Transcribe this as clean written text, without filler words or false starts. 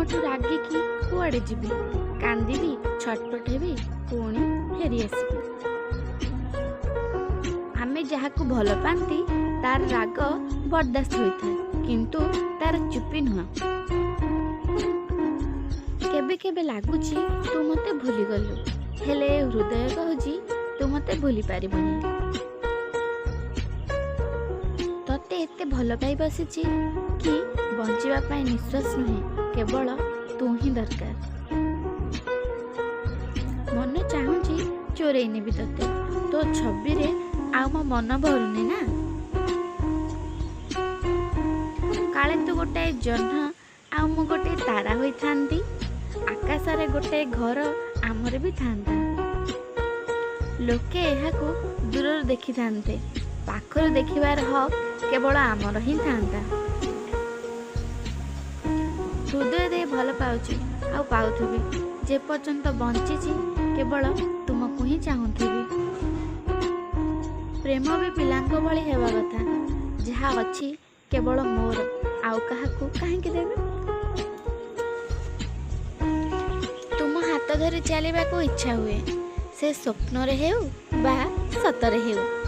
ତୁମଠୁ ରାଗିକି କୁଆଡ଼େ ଯିବି? କାନ୍ଦିବି, ଛଟପଟ ହେବି, ପୁଣି ଫେରିଆସିବି। ଆମେ ଯାହାକୁ ଭଲ ପାଆନ୍ତି ତାର ରାଗ ବରଦାସ୍ତ ହୋଇଥାଏ, କିନ୍ତୁ ତାର ଚୁପି ନୁହଁ। କେବେ କେବେ ଲାଗୁଛି ତୁ ମୋତେ ଭୁଲିଗଲୁ, ହେଲେ ଏ ହୃଦୟ କହୁଛି ତୁ ମୋତେ ଭୁଲି ପାରିବୁନି। ତତେ ଏତେ ଭଲ ପାଇ ବସିଛି କି ବଞ୍ଚିବା ପାଇଁ ନିଶ୍ୱାସ ନୁହେଁ, କେବଳ ତୁ ହିଁ ଦରକାର। ମନ ଚାହୁଁଛି ଚୋରେଇ ନେବି ତତେ, ତୋ ଛବିରେ ଆଉ ମୋ ମନ ଭରୁନି ନା। କାଳେ ତୁ ଗୋଟାଏ ଜହ୍ନ ଆଉ ମୁଁ ଗୋଟିଏ ତାରା ହୋଇଥାନ୍ତି, ଆକାଶରେ ଗୋଟାଏ ଘର ଆମର ବି ଥାନ୍ତା। ଲୋକେ ଏହାକୁ ଦୂରରୁ ଦେଖିଥାନ୍ତେ, ପାଖରୁ ଦେଖିବାର ହକ୍ କେବଳ ଆମର ହିଁ ଥାନ୍ତା। ହୃଦୟ ଦେଇ ଭଲ ପାଉଛି ଆଉ ପାଉଥିବି, ଯେପର୍ଯ୍ୟନ୍ତ ବଞ୍ଚିଛି କେବଳ ତୁମକୁ ହିଁ ଚାହୁଁଥିବି। ପ୍ରେମ ବି ପିଲାଙ୍କ ଭଳି ହେବା କଥା, ଯାହା ଅଛି କେବଳ ମୋର, ଆଉ କାହାକୁ କାହିଁକି ଦେବି? ତୁମ ହାତ ଧରି ଚାଲିବାକୁ ଇଚ୍ଛା ହୁଏ, ସେ ସ୍ୱପ୍ନରେ ହେଉ ବା ସତରେ ହେଉ।